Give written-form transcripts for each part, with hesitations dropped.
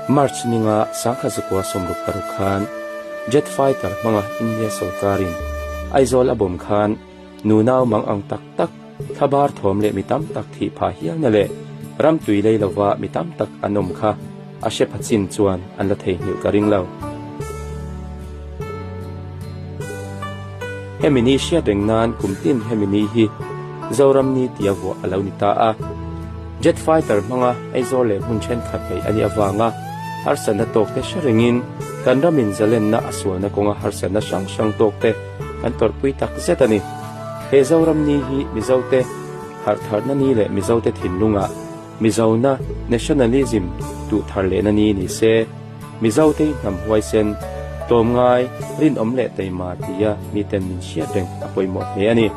March ninga 1966 khan Jet fighter hmanga India sawrkarin Aizawl a bawm khan nunau mang ang tak tak thlabar thawm leh mi tam tak thih phah hialna leh ram tui lei lova mi tam tak an awm kha a hre pha chin chuan an la theihnghilh ka ring lo. Hemi ni hriat reng nan kum tin hemi ni hi Zoram ni tia vuah a lo ni ta a. Jet fighter hmanga Aizawl leh hmun thenkhat beih a nih avanga harsatna tawkte hre rengin kan ramin zalenna a sualna kawnga harsatna hrang hrang tawkte kan tawrhpui tak zet a ni. He Zoram ni hi Mizote harhtharna ni leh Mizote thinlungah Mizona, nationalism, duh thar lehna ni ni se, Mizote hi hnam huaisen, tlawmngai, rinawm leh taima tia miten min hriat reng a pawimawh hle a ni.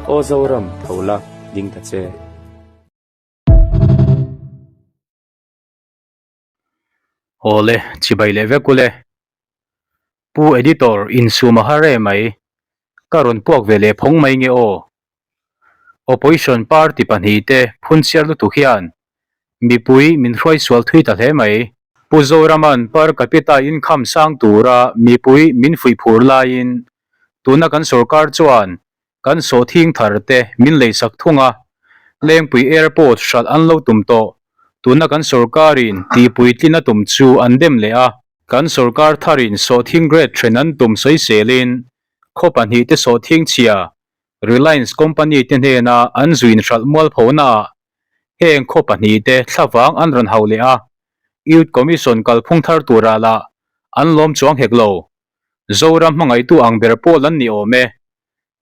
Aw Zoram, tho la, ding ta che. Awle, chibai leh vek ule. Pu Editor, insum a har em mai. Ka rawn puak ve leh phawng mai nge aw. Opposition party pahnihte phunchiar lutuk hian mipui min hruai sual thui ta hle mai. Pu Zoraman per capita income sang tura mipui min fuih phur laiin tuna kan sorkar chuan Kan sawhthing thar te min leisak thung a, Lengpui Airport hralh an lo tum tawh. Tuna kan sorkarin tihpuitlin a tum chu an dem leh a. Kan sorkar tharin sawhthing grade then an tum sawiselin khaw pahnihte sawhthing chhia Reliance company te hnena an zuin hralh mualphona ah heng khaw pahnihte thlavang an rawn hauh leh a, Youth Commission kalphung thar turah lah an lawm chuang hek lo. Zoram hmangaihtu ang ber pawl an ni awm e.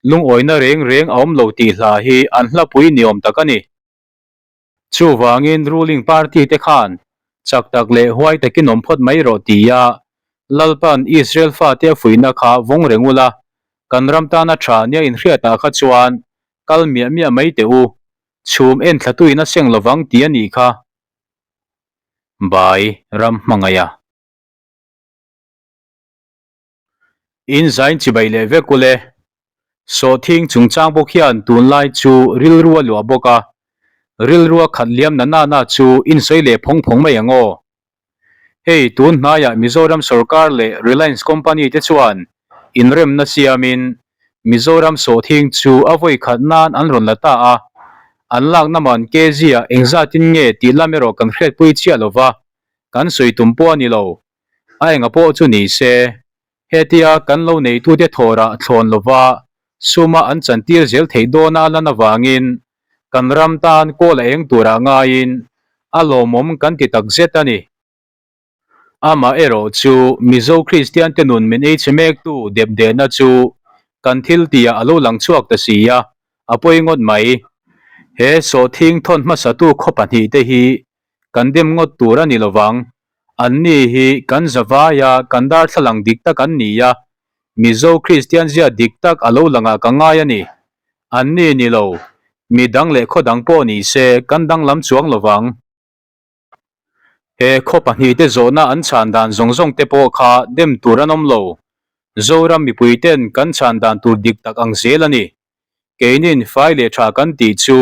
Lungawina reng reng a awm lo tih hla hi an hlapui ni awm tak a ni. Chuvangin ruling party te khan chak tak leh huai takin awm phawt mai rawh tia Lalpan Israel fate a fuihna kha vawng reng ula, kan ram tana tha nia inhriatah kha chuan kal miah miah mai teh u, chhum en thlatuin a seng lovang tih a nih kha. Bai ram hmangaiha. In zain chibai leh vek ule. Sawhthing chungchang bawk hian tunlai chu rilru a luah bawk a, rilru a khat liam na na na chu in sawi leh phawng phawng mai ang aw. Hei tun hnaiah Mizoram sorkar leh Reliance company te chuan inremna siamin Mizoram sawhthing chu a vawi khat nan an rawn la ta a, an lakna man kg ah engzatin nge tih lam erawh kan hriatpui chiah lova, kan sawi tum pawh a ni lo. A enga pawh chu ni se, hetia kan lo neitute thawrah thlawn lova suma an chantir zel theih dawna a lan avangin kan ram tan kawl a eng turah ngaiin a lawmawm kan ti tak zet a ni. Amah erawh chu Mizo Kristiante nun min ei chhe mektu depdehna chu kan thil tihah a lo lang chhuak ta si a, a pawi ngawt mai. He sawhthing thawn hmasatu khaw pahnihte hi kan dem ngawt tur a ni lovang. Anni hi kan zavaia kan darthlalang dik tak an ni a, Mizo Kristian zia dik tak a lo langah ka ngai a ni. Anni ni lo, mi dang leh khaw dang pawh ni se kan danglam chuang lovang. He khaw pahnihte zawhna an chhan dan zawng zawng te pawh kha dem tur an awm lo. Zoram mipuiten kan chhan dan tur dik tak ang zel a ni. Keinin fai leh tha kan tih chu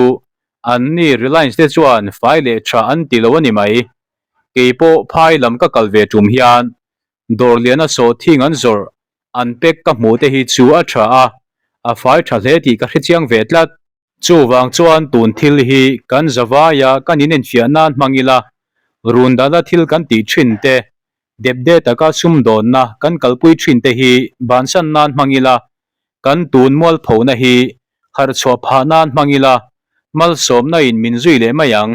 anni Reliance te chuan fai leh tha an ti lo a ni mai. Kei pawh phai lam ka kal ve tum hian dawr liana sawhthing an zawrh an pack ka hmuh te hi chu a tha a, a fai tha hle tih ka hrechiang ve tlat. Chuvang chuan tun thil hi kan zavaia kan inenfiah nan hmang ila, run dana thil kan tih thin te, depde taka sumdawnna kan kalpui thin te hi bansan nan hmang ila, kan tun mualphona hi harhchhuah phah nan hmang ila, malsawmna in min zui leh mai ang.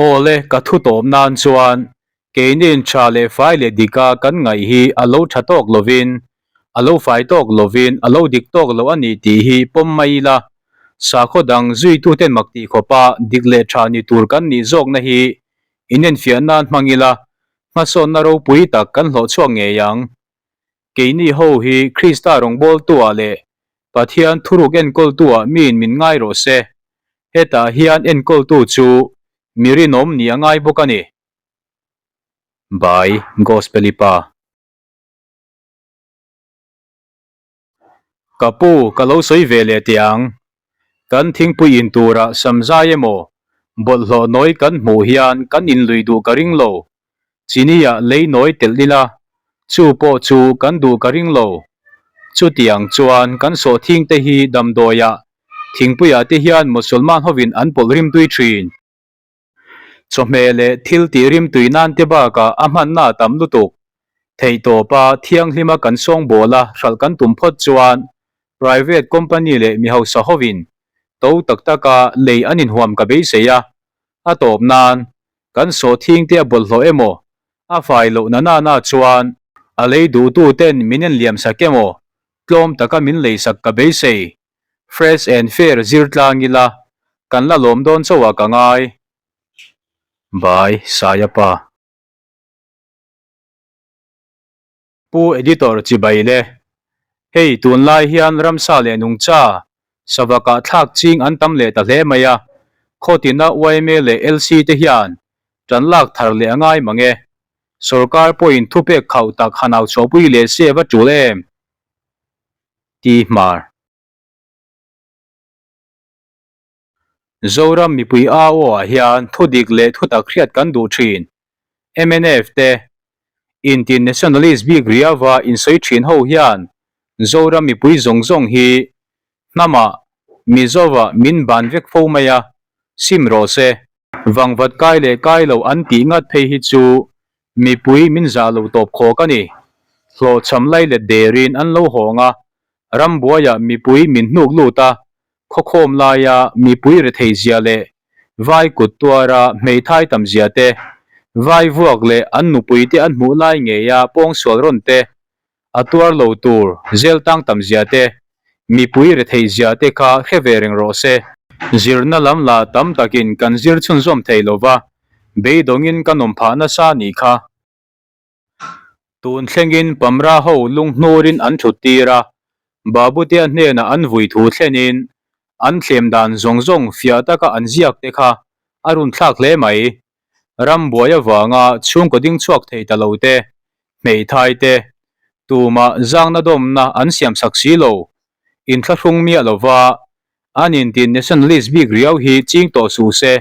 Awle, ka thu tawp nan chuan keinin tha leh fai leh dika kan ngaih hi a lo tha tawk lovin, a lo fai tawk lovin, a lo dik tawk lo a ni tih hi pawm mai ila, sakhaw dang zuituten mak tih khawpa dik leh tha ni tur kan nih zawkna hi inenfiah nan hmang ila, hmasawnna ropui tak kan hlawh chhuak ngei ang. Keini ho hi Krista rawngbawltuah leh Pathian thuruk enkawltuah miin min ngai rawh se. Hetah hian enkawltu chu mi rinawm ni a ngai bawk a ni. By Gospelipa. Ka pu, ka lo sawi ve leh teh ang. Kan thingpui in turah samzai emaw, Bawlhhlawh nawi kan hmuh hian kan inlui duh ka ring lo. Chini-ah lei nawi telh ila, chu pawh chu kan duh ka ring lo. Chutiang chuan kan sawhthing te hi damdawiah, thingpuiah te hian Musulman hovin an pawlh rimtui thin. Chawhmeh leh thil tih rimtui nan te bakah a hmanna a tam lutuk. Theihtawpa thianghlima kan sawngbawl a hralh kan tum phawt chuan private company leh mi hausa hovin to tak taka lei an inhuam ka beisei a, a tawp nan kan sawhthing te a bawlhhlawh emaw a fai loh na nana chuan a lei duhtu ten min enliam sak emaw tlawm taka min lei sak ka beisei. Fresh and fair zir tlang ila kan la lawm dawn chauh ah ka ngai. Bye Saia pa. Pu Editor chibai le. Hei tunlai hian ramsa leh nungcha sava kah thlak ching an tam leh ta hle mai a, khawtina yma leh LC te hian tan lak thar leh a ngai mang e. Sorkar pawhin thupek khauh tak han au chhuahpui leh se va tul em? Ti hmar. Zoram mipui au ah hian thudik leh thutak hriat kan duh thin. Mnf te inti nationalist bik riava insawi thin ho hian Zoram mipui zawng zawng hi hnamah Mizova min ban vek fo mai a, sim rawh se. Vangvat kai leh kai lo an tih ngat phei hi chu mipui min zah lo tawp khawk a ni. Hlawhchham lai let derin an lo hawng a, rambuaiah mipui min hnuk lut a, khawkhawm laia mipui rethei zia leh vai kut tuara hmeithai tam zia te, vai vuak leh an nupui te an hmuh lai ngeia pawngsual rawn te, A tuar lo tur zel tang tam zia te, mipui retheih zia te kha hre ve reng rawh se. Zirna lam lah tam takin kan zir chhunzawm thei lo va, beidawngin ka nawm phah nasa nih kha. Tun thlengin Pamra ho lunghnurin an thut tir a, Babutea hnenah an vui thu thlenin an thlem dan zawng zawng fiah taka an ziak te kha a runthlak hle mai. Ram buai avanga chhungkaw ding chhuak thei ta lo te, hmeithai te, tumah zangna dawmna an siam sak si lo. Inthlahrung miah lova an inti nationalist bik riau hi ching tawh suh se.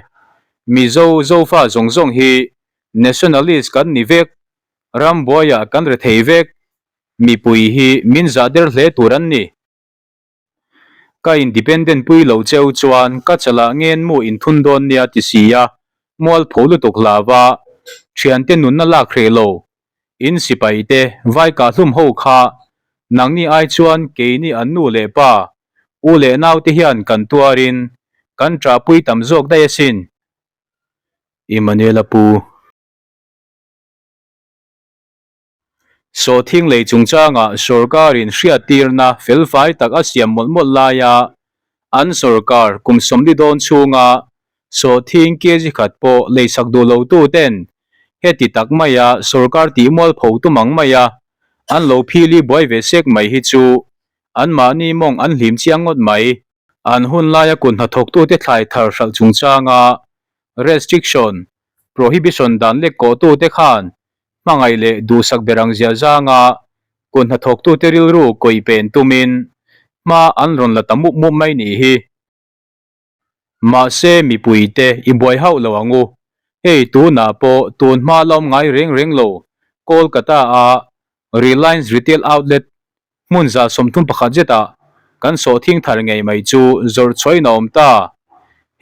Mizo Zofa zawng zawng hi nationalist kan ni vek, ram buaiah kan rethei vek, mipui hi min zah der hle tur an ni. Ka independent pui lo cheu chuan ka chalah ngen mu inthun dawn nia ti si a, mualpho lutuk hlava thiante nunna lak hreh lo. In sipai te vai kah hlum ho kha nangni ai chuan keini an nu leh pa, u leh nau te hian kan tuarin kan ṭahpui tam zawk daih asin. Immanuel-a pu. Sawhthing lei chungchangah sorkarin hriattirna felfai tak a siam mawlh mawlh laia an sorkar kum sawmli dawn chhunga sawhthing kg khat pawh leisak duh lotu ten heti tak maia sorkar tihmual pho tum ang maia an lo phili buai ve sek mai hi chu anmahni mawng an hlim chiang ngawt mai. An hun laia kut hnathawktute thlai thar hralh chungchanga restriction, prohibition dan lek kawhtute khan Hmangaih leh duhsak ber ang zia zanga kut hnathawktute rilru kawih pen tumin hma an rawn la ta mup mup mai nih hi. Mahse mipuite i buai hauh lo ang u. Hei tunah pawh tun hma la awm ngai reng reng lo Kolkata-a Reliance Retail Outlet Hmun 31 zetah kan sawhthing thar ngei mai chu zawrh chhuahin a awm ta.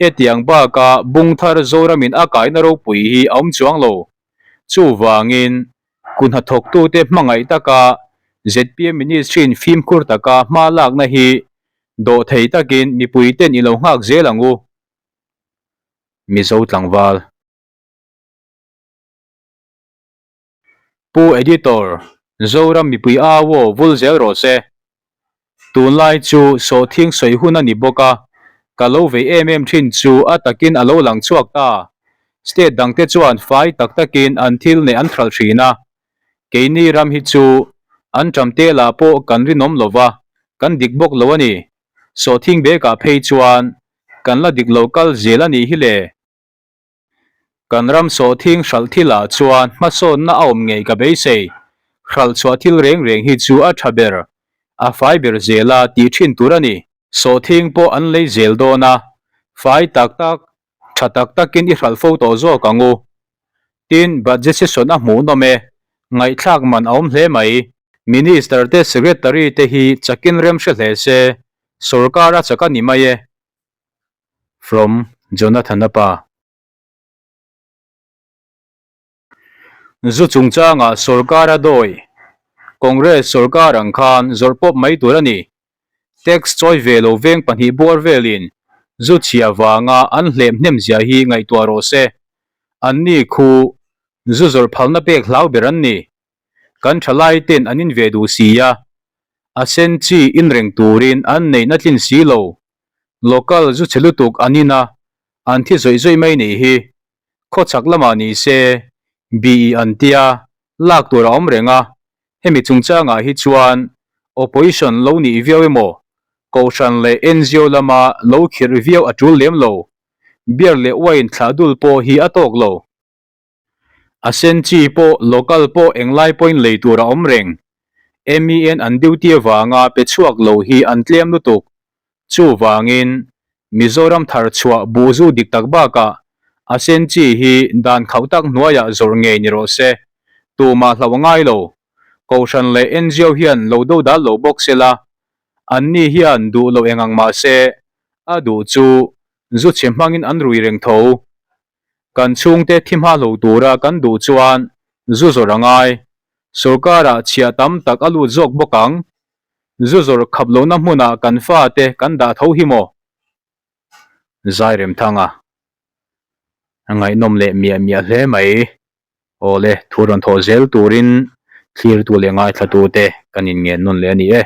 Hetiang baka bung thar Zoramin a kaina ropui hi a awm chuang lo. Chuvangin, kut hnathawktute hmangaih taka zpm Ministry-in fimkhur taka hma lakna hi dawhthei takin mipuiten i lo nghak zel ang u. Mizo tlangval. Pu Editor, Zoram mipui au aw vul zel rawh se. Tunlai chu sawhthing sawi hun a ni bawk a, ka lo vei em em thin chu a takin a lo lang chhuak ta. State dangte chuan fai tak takin an thil neih an thralh thin a. Keini ram hi chu an ṭam telah pawh kan rinawm lo va, kan dik bawk lo a ni. Sawhthing bekah phei chuan kan la dik lo kal zel a nih hi le. Kan ram sawhthing hralh thilah chuan hmasawnna a awm ngei ka beisei. Hralh chhuah thil reng reng hi chu a tha ber, a fai ber zela tih thin tur a ni. Sawhthing pawh an lei zel dawn a, fai tak tak, Tha tak takin i hralh fo tawh zawk ang u. Tin, budget session a hmuhnawm e. Ngaihthlak man a awm hle mai. Minister te Secretary te hi chakin rem hre hle se, sorkar a chak a ni mai e. From Jonathana pa. Zu chungchangah sorkar a dawi. Congress sorkar ang khan zawrh pawp mai tur a ni. Tax chawi ve lo veng pahnih buar velin zu chhia vanga an hlep hnem zia hi ngaihtuah rawh se. Anni khu zu zawrh phalna pek hlau ber an ni. Kan thalai ten an in ve duh si a, a sen chi in reng turin an neihna tlin si lo. Local zu chhe lutuk an in a, an thi zawih zawih mai nih hi. Khawchhak lamah ni se, BE an tia, lak tur a awm reng a, hemi chungchangah hi chuan opposition lo nih viau emaw, kohhran leh NGO lama lo khirh viau a tul lem lo, beer leh wine thlah dul pawh hi a tawk lo. A sen chi pawh local pawh englai pawhin lei tur a awm reng. MEN an duty avanga pe chhuak lo hi an tlem lutuk. Chuvangin, Mizoram thar chhuah buhzu dik tak bakah a sen chi hi dan khauh tak hnuaiah zawrh ngei ni rawh se. Tumah hlauh a ngai lo. Kohhran leh NGO hian lo do dal lo bawk se la, anni hian duh lo eng ang mah se, a duh chu zu chhe hmangin an rui reng tho. Kan chhungte thi hma hlo tura kan duh chuan zu zawrh a ngai. Sorkarah chhiah tam tak a lut zawk bawk ang. Zu zawrh khap lohna hmunah kan fate kan dah tho hi maw? Zairemthanga a ngaihnawm leh miah miah hle mai. Awle, thu rawn thawh zel turin thlirtu leh ngaithlatute kan inngen nawn leh a ni e.